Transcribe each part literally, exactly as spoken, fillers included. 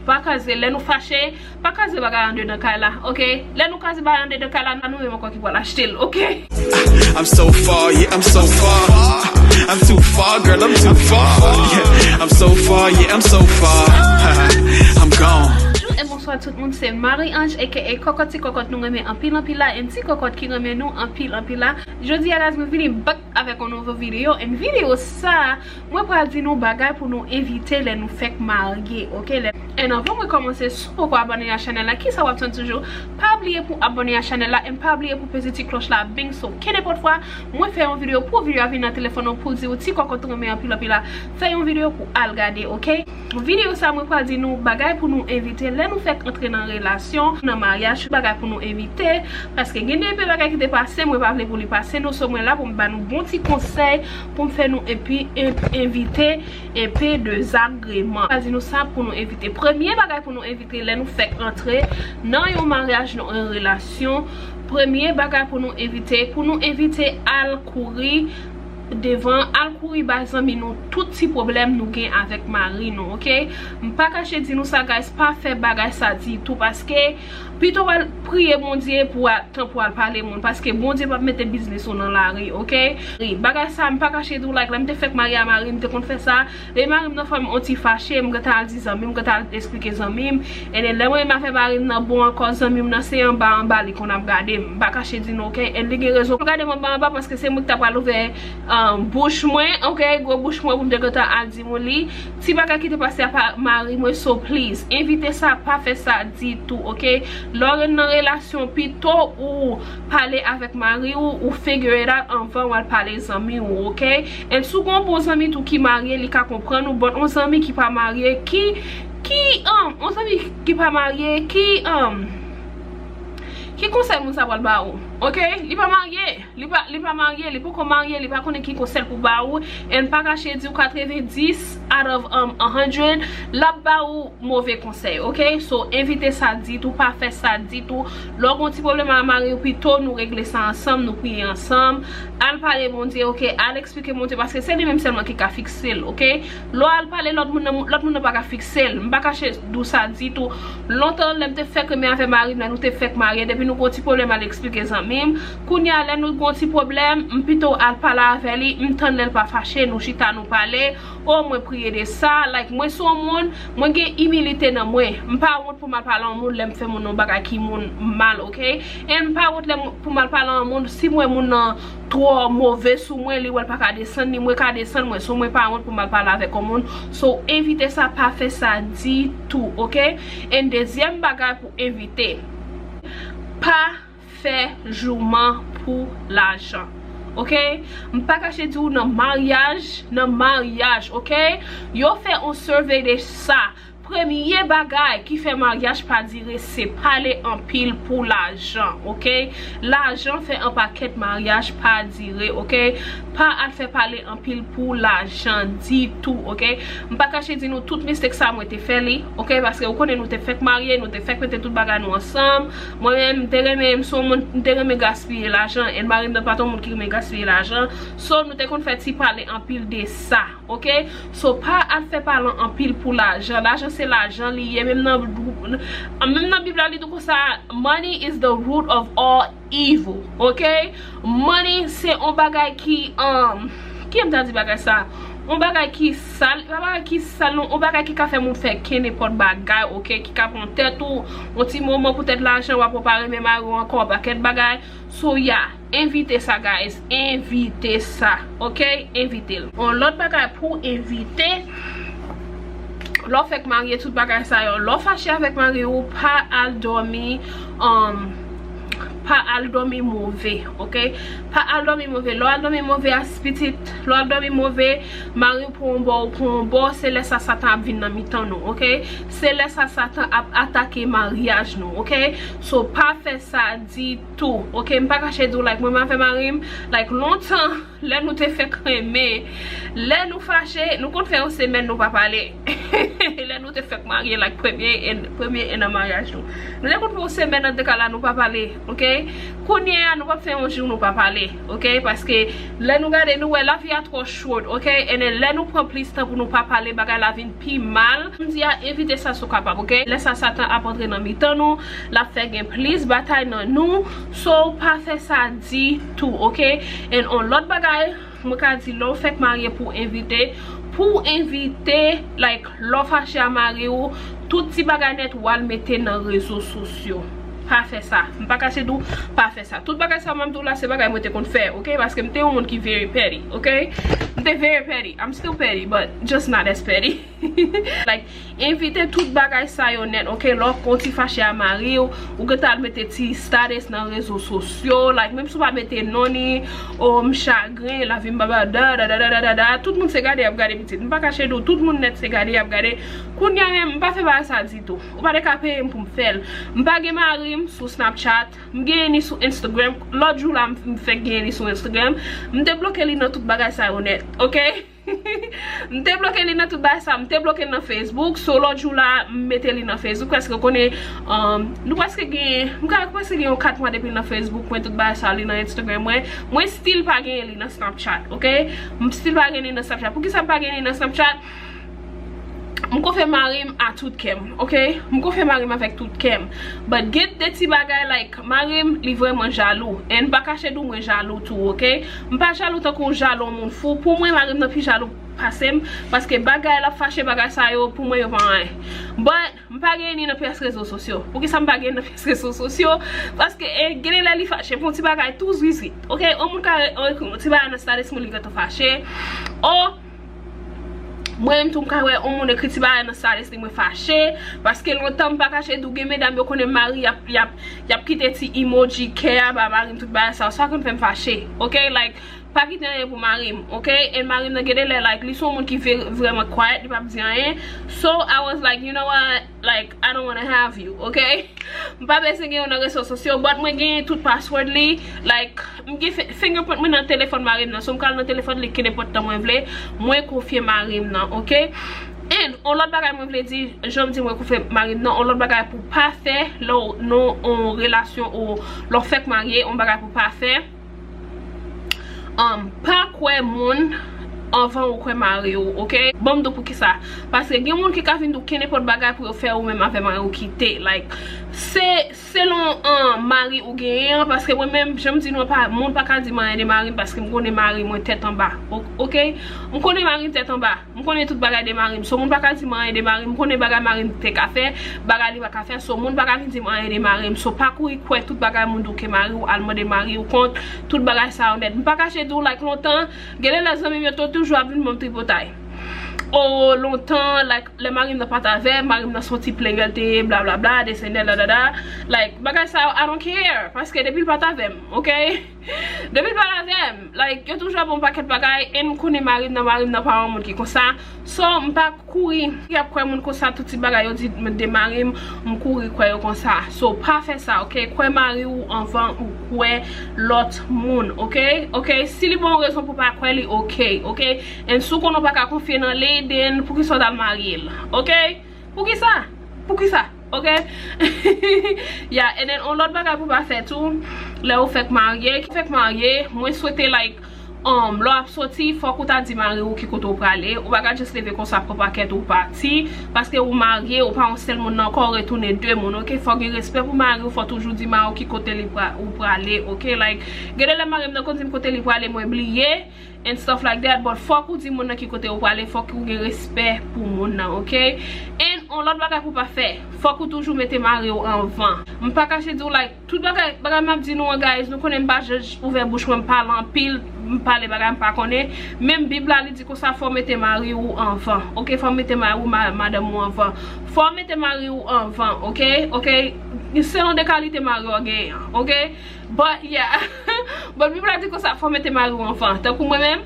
Pa kraze, lè nou fache, pa kraze bagay andedan kay la, oke? Lè nou kraze bagay andedan kay la, nan nou menm ankò ki pral achte l, oke? I'm so far, yeah, I'm so far. I'm too far, girl, I'm too far. Yeah, I'm so far, yeah, I'm so far. I'm gone. Bonjou e bonswa tout moun, se Marie Ange aka Kòkòt, ti kòkòt nou renmen anpil anpil la, and ti kòkòt ki renmen nou anpil anpil la. Jodi a guys, mwen vini back avèk yon nouvo videyo, and videyo sa mwen pral di nou bagay pou nou evite lè nou fèk marye, oke? And anvan mwen kòmanse, si w poko abòne a chanèl la, kisa w ap tann toujou? Pa bliye pou abòne a chanèl la, and pa bliye pou peze ti klòch la, bing, so ke nenpòt fwa mwen fè yon videyo, pou videyo a vin nan telefòn ou, pou di w ti kòkòt ou renmen anpil anpil la, fè yon videyo pou al gade, oke? Videyo sa mwen pral di nou bagay pou nou evite lè nou fèk antre nan relasyon, nan maryaj, bagay pou nou evite, paske gen de bagay ki te pase, mwen pa vle pou li pase nou, so mwen la pou m ba nou bon ti konsèy pou m fè nou epi evite epi dezagreman. Mwen pral di nou sa pou nou evite. Premye bagay pou nou evite lè nou fèk antre nan yon maryaj, nan yon relasyon, premye bagay pou nou evite, pou nou evite al kouri devan, al kouri bay zanmi nou tout ti pwoblèm nou gen avèk mari nou, oke? M pa kache di nou sa guys, pa fè bagay sa ditou, paske pito w al priye Bondye pou al, tan pou al pale moun, paske Bondye p ap mete biznis ou nan lari, oke? Bagay sa m pa kache di w, like, lè m te fèk marye a mari m, m te konn fè sa. Lè mari m nan fè m yon ti fache, m gentan al di zanmi m, m gentan al eksplike zanmi m. And then lè mwen menm avè mari m nan bon ankò, zanmi m nan se anba anba li konn ap gade m. M pa kache di nou, oke? And li gen rezon pou gade m anba anba, paske se mwen ki ta pral ouvè um, bouch mwen, oke? Gwo bouch mwen pou m te gentan al di moun li ti bagay ki te pase a mari mwen, so please, evite sa, pa fè sa ditou, oke? Lè w nan relasyon, pito ou pale avèk mari w, ou figure it out anvan w al pale zanmi w, oke? And si w gen yon bon zanmi tou ki marye, li ka konprann ou, but yon zanmi ki pa marye, ki, ki, um, yon zanmi ki pa marye, ki, um, ki konsèy moun sa pral ba ou, oke? Li pa marye, li pa, li pa marye, li poko marye, li pa konnen ki konsèy pou ba ou, and pa kache di w katrevenndis out of, um, a hundred, l ap ba ou move konsèy, oke? So, evite sa ditou, pa fè sa ditou. Lè w gen yon ti pwoblèm ak mari w, pito nou regle sa ansanm, nou priye ansanm. Al pale Bondye, oke? Al eksplike Bondye, paske se li menm sèlman ki ka fikse l, oke? Lè w al pale lòt moun nan, lòt moun nan pa ka fikse l. M pa kache di w sa ditou. Lontan, lè m te fèk renmen avè mari m, lè nou te fèk marye, depi nou gen yon ti pwoblèm, al eksplike zanmi m. Kounye a, lè nou gen yon ti pwoblèm, m pito al pale avè li, m tann lè l pa fache, nou chita, nou pale. O, mwen priye de sa, like, mwen se yon moun, mwen gen imilite nan mwen. M pa wont pou m al pale yon moun lè m fè moun yon bagay ki moun mal, oke? And m pa wont lè m, pou m al pale yon moun, si m wè moun nan twò move sou mwen, li wè l pa ka desann li, mwen ka desann mwen, so mwen pa wont pou m al pale avèk yon moun. So, evite sa, pa fè sa ditou, oke? And dezyèm bagay pou evite, pa fè jouman pou lajan. Oke? M pa kache di w nan maryaj, nan maryaj, oke? Yo fè yon survey de sa. Premye bagay ki fè maryaj pa dire, se pale anpil pou lajan, oke? Lajan fè yon pakèt maryaj pa dire, oke? Pa al fè pale anpil pou lajan ditou, oke? M pa kache di nou tout mistake sa mwen te fè li, oke? Paske ou konnen nou te fèk marye, nou te fèk mete tout bagay nou ansanm. Mwen menm, m te renmen, m se yon moun, m te renmen gaspiye lajan, and mari m nan pa t yon moun ki renmen gaspiye lajan. So, nou te konn fè ti pale anpil de sa, oke? So, pa al fè pale anpil pou lajan. Lajan se lajan li ye, menm nan, menm nan Bib la, li di konsa, money is the root of all evil, oke? Money se yon bagay ki, um, ki m ta di bagay sa? Yon bagay ki sal, pa bagay ki sal non, yon bagay ki ka fè moun fè kenenpòt bagay, oke? Ki ka pran tèt ou, yon ti moman poutèt lajan, w ap wè w pa renmen mari w ankò, yon pakèt bagay. So, yeah, evite sa, guys, evite sa, oke? Evite l. Yon lòt bagay pou evite, lè w fèk marye, tout bagay sa yo, lè w fache avèk mari w, pa al dòmi, um, pa al dòmi move, oke? Pa al dòmi move. Lè w al dòmi move a, pitit, lè w al dòmi move, mari w pran yon bò, ou pran yon bò, se lè sa Satan ap vin nan mitan nou, oke? Se lè sa Satan ap atake maryaj nou, oke? So, pa fè sa ditou, oke? M pa kache di w, like, mwen menm avè mari m, like, lontan, lè nou te fèk renmen, lè nou fache, nou konn fè yon semèn nou pa pale. Lè nou te fèk marye, like, premye, premye an nan maryaj nou. Nou te konn fè yon semèn anndan kay la nou pa pale, oke? Kounye a, nou p ap fè yon jou nou pa pale, ok? Paske lè nou gade, nou wè lavi a twò short, ok? And then lè nou pran plis tan pou nou pa pale, bagay la vin pi mal. M di a, evite sa si w kapab, ok? Lè sa Satan ap antre nan mitan nou, l ap fè gen plis batay nan nou. So, pa fè sa ditou, ok? And on lòt bagay, mwen ka di, lè w fèk marye, pou w evite, pou w evite, like, lè w fache a mari w, tout ti bagay nèt ou al mete nan rezo sosyo. Pa fè sa. M pa kache di w, pa fè sa. Tout bagay sa m ap di w la, se bagay mwen te konn fè, ok? Paske m te yon moun ki very petty, ok? M te very petty. I'm still petty, but just not as petty. Like, evite tout bagay sa yo nèt, ok? Lè w konn ti fache a mari w, ou gentan al mete ti status nan rezo sosyo, like, menm si w pa mete non ni, o, m chagren, lavi m baba, da, da, da, da, da, da, da. Tout moun se gade y ap gade pitit. M pa kache di w, tout moun nèt se gade y ap gade. Kounye a menm, m pa fè bagay sa ditou. Ou pa te ka peye m pou m fè l. M pa gen mari m sou Snapchat. M genyen li sou Instagram. Lòt jou la, m, m fèk genyen li sou Instagram. M te bloke li nan tout bagay sa yo nèt, ok? M te bloke li nan tout bagay sa. M te bloke l nan Facebook. So, lòt jou la, m mete li nan Facebook. Paske w konnen, um, nou prèske gen, m ka prèske gen yon kat mwa depi l nan Facebook mwen, tout bagay sa, li nan Instagram mwen. Mwen still pa genyen li nan Snapchat, ok? M still pa genyen li nan Snapchat. Poukisa m pa genyen li nan Snapchat? M konfye mari m a tout kè m, ok? M konfye mari m avèk tout kè m. But get de ti bagay, like, mari m, li vrèman jalou. And m pa kache di w mwen jalou tou, ok? M pa jalou tankou w jalou yon moun fou. Pou mwen, mari m nan pi jalou pase m, paske bagay l ap fache, bagay sa yo, pou mwen, yo pa anyen. But m pa genyen li nan pyès rezo sosyo. Poukisa m pa genyen nan pyès rezo sosyo? Paske, e, gen de lè li fache pou yon ti bagay tou zwizwit, ok? Yon moun ka, e, ekri yon ti bagay nan status moun, li gentan fache. O, mwen menm tou, m ka wè yon moun ekri ti bagay nan status li, mwen fache. Paske lontan, m pa kache di w, gen medam yo konnen mari y ap, y ap, y ap kite ti emoji kè a ba mari m, tout bagay sa yo. Sa konn fè m fache, ok? Like, pa kite anyen pou mari m, ok? E mari m nan gen de lè, like, li se yon moun ki ve-, vrèman quiet, li p ap di anyen. So, I was like, you know what? Like, I don't wanna have you, ok? M pa bezwen gen yon nan rezo sosyo, but mwen gen tout password li. Like, m gen fi-, fingerprint mwen nan telefòn mari m nan. So, m ka al nan telefòn li kenenpòt tan mwen vle. Mwen konfye mari m nan, ok? And, on lòt bagay mwen vle di, jan m di mwen konfye mari m nan, on lòt bagay pou pa fè lè w nan on relasyon ou lè w fèk marye, on bagay pou pa fè. Um, pa kwè moun anvan ou kwè mari w, ok? Ban m di w poukisa. Paske gen moun ki ka vin di w kenenpòt bagay pou yo fè ou menm avè mari w kite. Like, se selon, um, mari ou genyen an, paske mwen menm, jan m di nou an, pa, moun pa ka di m anyen de mari m, paske m konnen mari mwen tèt anba, o-, ok? M konnen mari m tèt anba. M konnen tout bagay de mari m. So, moun pa ka di m anyen de mari m. M konnen bagay mari m te ka fè, bagay li pa ka fè. So, moun pa ka vin di m anyen de mari m. So, pa kouri kwè tout bagay moun di w ke mari w, al mande mari w kont, tout bagay sa yo nèt. M pa kache di w, like, lontan, gen de lè zanmi m yo te toujou ap vin ban m tripotay. O, lontan, like, lè mari m nan pa t avè m, mari m nan se yon ti plenyen l te ye, bla, bla, bla, de Senyè, la, la, la. Like, bagay sa yo, I don't care. Paske depi l pa t avè m, ok? Depi l pa t avè m, like, yo toujou ap ban m pakèt bagay, e m konnen mari m nan, mari m nan pa yon moun ki konsa. So, m pa kouri, y ap kwè moun konsa, tout ti bagay yo di de mari m, m kouri kwè yo konsa. So, pa fè sa, ok? Kwè mari w anvan ou kwè lòt moun, ok? Ok? Si li ba w rezon pou pa kwè li, ok, ok? And si w konnen w pa ka konfye nan li, then poukisa w t al marye l, ok? Poukisa? Poukisa? Ok? Yeah, and then, on lòt bagay pou pa fè tou, lè ou fèk marye, ki fèk marye, mwen swete, like, um, lè w ap soti, fòk ou ta di mari w ki kote w prale. Ou pa ka just leve konsa, pran pakèt ou pati, paske ou marye, ou pa yon sèl moun nan ankò, ou retounen de moun, ok? Fò gen respè pou mari w, fò toujou di mari w ki kote li pra-, ou prale, ok? Like, gen de lè mari m nan konn di m kote li prale, mwen bliye, and stuff like that, but fòk ou di moun nan ki kote ou prale, fòk ou gen respè pou moun nan, ok? And on lòt bagay pou pa fè, fòk ou toujou mete mari w anvan. M pa kache di w, like, tout bagay, bagay m ap di nou an, guys, nou konnen m pa judge, ouvè bouch mwen, m pale anpil, m pale bagay m pa konnen. Menm Bib la, li di konsa, fò w mete mari w anvan, ok? Fò w mete mari w, ma-, madanm ou anvan. Fò w mete mari w anvan, ok? Ok? Selon de kalite mari w genyen, ok? But, yeah. But Bib la di konsa, fò mete mari w anvan. Tankou mwen menm,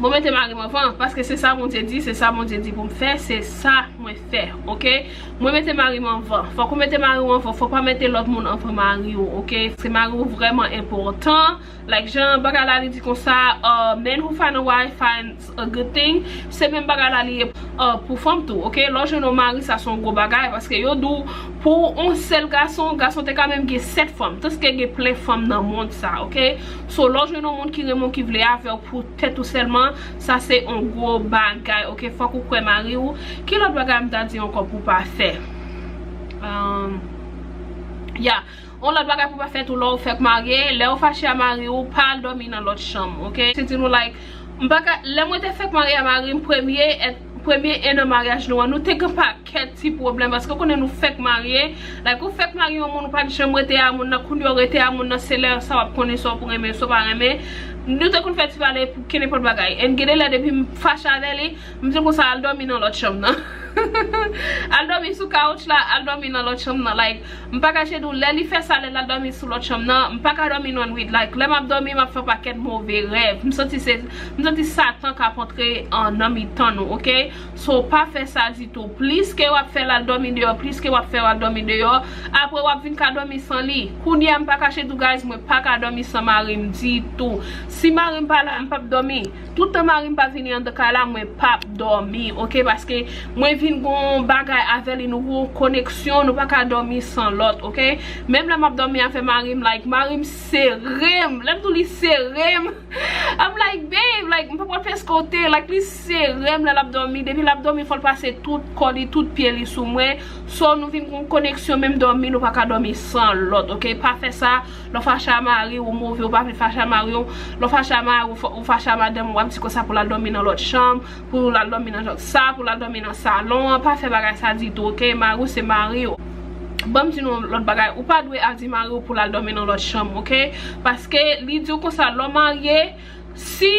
Mwen mete mari m anvan, paske se sa Bondye di, se sa Bondye di pou m fè, se sa mwen fè, oke? Mwen mete mari m anvan. Fòk ou mete mari w anvan, fòk pa mete lòt moun anvan mari w, oke? Paske mari w vrèman enpòtan. Like, jan bagay la li di konsa, uh, men who find a wife finds a good thing. Se menm bagay la li ye, uh, pou fanm tou, oke? Lè w jwenn yon mari, sa se yon gwo bagay, paske yo di w pou yon sèl gason, gason te ka menm gen sèt fanm, tanske gen plen fanm nan mond sa, oke? So, lè w jwenn yon moun ki renmen w, ki vle avè w pou tèt ou sèlman, sa se yon gwo bagay, oke? Fòk ou kwè mari w. Ki lòt bagay m ta di ankò pou w pa fè? Um, yeah. Yon lòt bagay pou w pa fè tou, lè w fèk marye, lè w fache a mari w, pa al dòmi nan lòt chanm, oke? Se di nou, like, m pa ka, lè mwen te fèk marye a mari m, premye, premye en an maryaj nou an, nou te gen pakèt ti pwoblèm, paske w konnen nou fèk marye. Like, ou fèk marye yon moun, ou pa t janm rete a moun nan, kounye a w rete a moun nan, se lè sa w ap konnen sa w pou renmen, sa w pa renmen. Nou te konn fè ti pale pou kenenpòt bagay. And gen de lè depi m fache avè li, m di l konsa, al dòmi nan lòt chanm nan. Al dòmi sou kawouch la, al dòmi nan lòt chanm nan. Like, m pa kache di w, lè li fè sa, lè l al dòmi sou lòt chanm nan, m pa ka dòmi nan nwit. Like, lè m ap dòmi, m ap fè pakèt move rèv. M santi se, m santi Satan k ap antre an nan mitan nou, oke? So, pa fè sa ditou. Plis ke w ap fè l al dòmi deyò, plis ke w ap fè l al dòmi deyò, apre w ap vin ka dòmi san li. Kounye a, m pa kache di w, guys, mwen pa ka dòmi san mari m ditou. Si mari m pa la, m p ap dòmi. Tout tan mari m pa vini anndan kay la, mwen p ap dòmi, oke? Paske mwen vin gon bagay avè li, nou gon koneksyon, nou pa ka dòmi san lòt, oke? Menm lè m ap dòmi avè mari m, like, mari m sere m. Lè m di w li sere m, I'm like, babe, like, m pa konn fè kote, like, li sere m lè l ap dòmi. Depi l ap dòmi, fò l pase tout kò li, tout pye li sou mwen. So, nou vin gon koneksyon, menm dòmi, nou pa ka dòmi san lòt, oke? Pa fè sa. Lè w fache a mari w, ou move, ou pa vle fache a mari w. Lè w fache a mari w, ou fa-, ou fache a madanm ou, w ap di konsa pou l al dòmi nan lòt chanm, pou l al dòmi nan sa, pou l al dòmi nan salon an. Pa fè bagay sa ditou, oke? Mari w se mari w. Ban m di nou lòt bagay, ou pa dwe al di mari w pou l al dòmi nan lòt chanm, oke? Paske li di w konsa, lè w marye, si,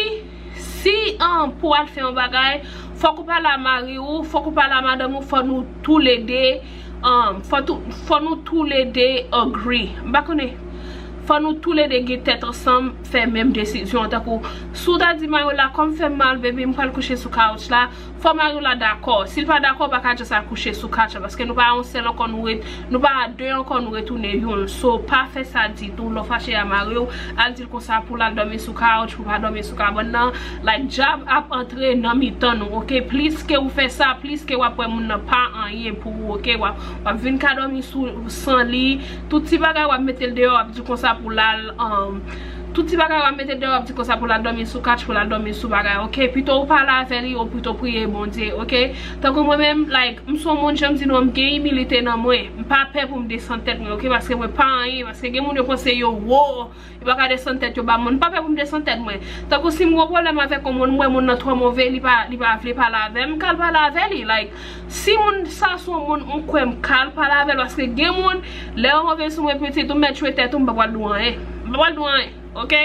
si, um, pou w al fè yon bagay, fòk ou pale a mari w, fòk ou pale a madanm ou, fò nou toulede, um, fò tou, fò nou toulede agree. M pa konnen. Fò nou toulede gen tèt ansanm, fè menm desizyon an. Tankou, si w ta di mari w la, kòm fè m mal, baby, m pral kouche sou kawouch la, fò mari w la dakò. Si l pa dakò, w pa ka just al kouche sou kawouch la, paske nou pa yon sèl ankò, nou ret, nou pa de ankò, nou retounen youn. So, pa fè sa ditou. Lè w fache a mari w, al di l konsa pou l al dòmi sou kawouch, pou l pa dòmi sou kabann nan. Like, dyab ap antre nan mitan nou, oke? Plis ke w fè sa, plis ke w ap wè moun nan pa anyen pou ou, oke? W ap, w ap vin ka dòmi sou, san li. Tout ti bagay w ap mete l deyò, w ap di konsa pou l al, um, tout ti bagay w ap mete l deyò, w ap di konsa pou l al dòmi sou kawouch, pou l al dòmi sou bagay, oke? Pito w pale avè li, ou pito priye Bondye, oke? Tankou mwen menm, like, m se yon moun, jan m di nou, m gen imilite nan mwen. M pa pè pou m desann tèt mwen, oke? Paske mwen pa anyen, paske gen moun yo panse yo wo, yo pa ka desann tèt yo ba moun. M pa pè pou m desann tèt mwen. Tankou si m gen yon pwoblèm avèk yon moun, m wè moun nan twò move, li pa, li pa vle pale avè m, m ka al pale avè li. Like, si moun sa se yon moun m kwè, m ka al pale avè l, paske gen moun, lè yo move sou mwen pitit, ou mèt tchwe tèt ou, m pa pral di w anyen. M pa pral di w anyen, oke?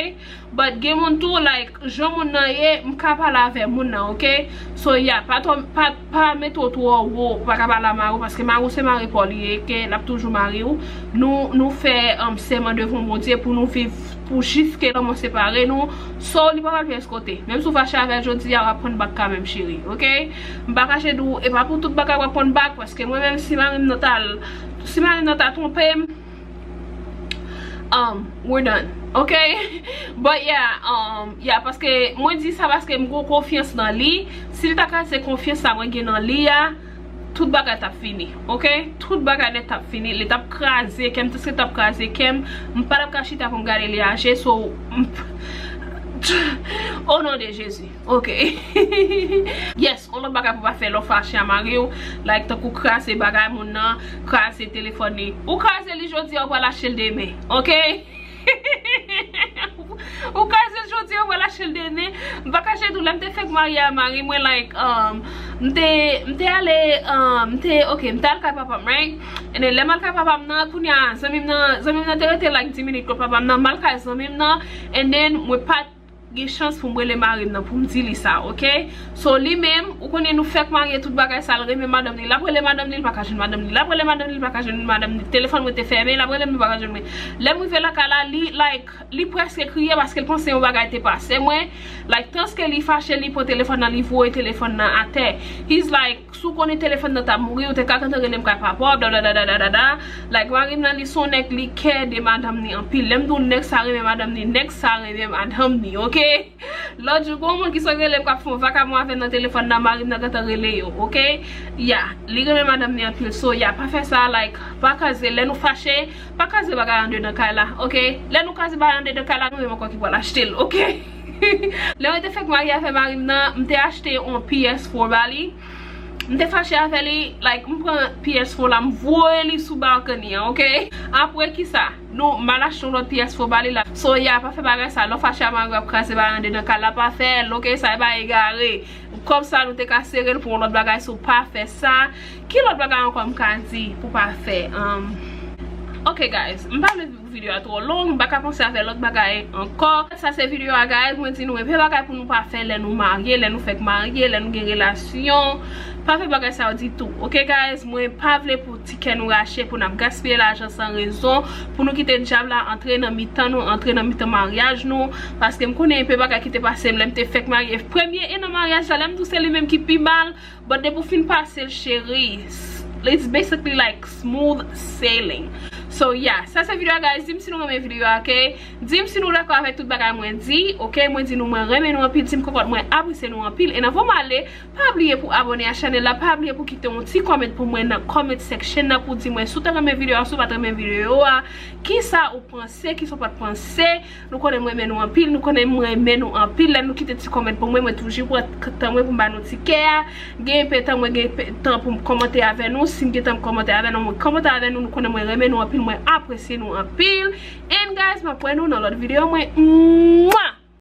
But gen moun tou, like, jan moun nan ye, m ka pale avè moun nan, oke? So, yeah, pa twò, pa, pa mete w twò wo, ou pa ka pale a mari w, paske mari w se mari pa w li ye, ke l ap toujou mari w. Nou, nou fè, um, sèman devan Bondye pou nou viv pou jiske lanmò separe nou. So, li pa pral pyès kote. Menm si w fache avè l jodi a, w ap pran bak kanmenm, cheri, oke? M pa kache di w, e pa pou tout bagay w ap pran bak, paske mwen menm, si mari m nan ta, si mari m nan ta twonpe m, um, we're done, oke? But yeah, um, yeah, paske mwen di sa paske m gon konfyans nan li. Si l ta kraze konfyans sa mwen gen nan li a, tout bagay t ap fini, oke? Tout bagay nèt t ap fini. Li t ap kraze kè m, tanske l t ap kraze kè m. M pa t ap ka chita pou m gade li a je, so, m, o non de Jezi, oke? Yes, yon lòt bagay pou w pa fè lè w fache a mari w, like, tankou kraze bagay moun nan, kraze telefòn li. Ou kraze li jodi a, ou pral achte l demen, oke? Ou kraze l jodi a, ou pral achte l demen. M pa kache di w, lè m te fèk marye a mari mwen, like, um, m te, m te ale, um, m te, oke, m te al kay papa m, right? And then, lè m al kay papa m nan, kounye a, zanmi m nan, zanmi m nan te rete, like, dis minit kot papa m nan, m al kay zanmi m nan, and then, mwen pa t Gen chans pou m rele mari m nan pou m di li sa, oke? So, li menm, ou konnen nou fèk marye, tout bagay sa, l renmen madanm li, l ap rele madanm li, l pa ka jwenn madanm li, l ap rele madanm li, l pa ka jwenn madanm li, telefòn mwen te fèmen, l ap rele m, li pa ka jwenn mwen. Lè m rive lakay la, li, like, li prèske kriye paske l panse yon bagay te pase mwen. Like, tanske li fache, li pran telefòn nan, li voye telefòn nan atè. He's like, si w konnen telefòn nan t ap mouri, ou te ka gentan rele m kay papa w, bla, bla, bla, bla, bla, bla. Like, mari m nan, li se yon nèg, li kè de madanm ni anpil. Lè m di w nèg sa renmen madanm ni, nèg sa renmen madanm ni, oke? Lòt jou, gen yon moun ki sot rele m k ap fè yon vakabon avè m nan telefòn nan, mari m nan gentan rele yo, oke? Ya, li renmen madanm ni anpil. So, ya, pa fè sa, like, pa kraze. Lè nou fache, pa kraze bagay andedan kay la, oke? Lè nou kraze bagay andedan kay la, nou menm ankò ki pral achte l, oke? Lè mwen te fèk marye avè mari m nan, m te achte yon P S four ba li. M te fache avè li, like, m pran P S four la, m voye li sou balkoni an, oke? Apre kisa? Nou, m al achte yon lòt P S four ba li la. So, ya, pa fè bagay sa. Lè w fache a mari w, ap kraze bagay andedan kay la, pa fè l, oke? Sa e bagay egare. Kòb sa, nou te ka sere l pou yon lòt bagay, so pa fè sa. Ki lòt bagay ankò m ka di pou pa fè? Um, ok, guys, m pa vle videyo a twò long, m pa ka panse avè lòt bagay ankò. Sa se videyo a, guys. Mwen di nou enpe bagay pou nou pa fè lè nou marye, lè nou fèk marye, lè nou gen relasyon. Pa fè bagay sa yo ditou, oke, guys? Mwen pa vle pou ti kè nou rache, pou n ap gaspiye lajan san rezon, pou nou kite dyab la antre nan mitan nou, antre nan mitan maryaj nou, paske m konnen enpe bagay ki te pase m lè m te fèk marye. Premye an nan maryaj la, lè m di w se li menm ki pi mal, but depi w fin pase l, cheri, it's basically like smooth sailing. So, yeah, sa se videyo a, guys. Di m si nou renmen videyo a, oke? Di m si nou dakò avèk tout bagay mwen di, oke? Mwen di nou mwen renmen nou anpil, di m kòkòt mwen apresye nou anpil. E nan vo m ale, pa bliye pou abòne a chanèl la, pa bliye pou kite yon ti comment pou mwen nan comment section nan pou di mwen si w te renmen videyo a, si w pa t renmen videyo a, kisa ou panse, kisa w pa t panse. Nou konnen mwen renmen nou anpil, nou konnen mwen renmen nou anpil. Lè nou kite ti comment pou mwen, mwen toujou pran tan mwen pou m ba nou ti kè a. Gen enpe tan mwen gen enpe tan pou m kòmante avè nou. Si m gen tan m kòmante avè nou, mwen kòmante avè nou, nou konnen mwen renmen nou anpil, mwen apresye nou anpil. And guys, m ap wè nou nan lòt videyo mwen. Mwa!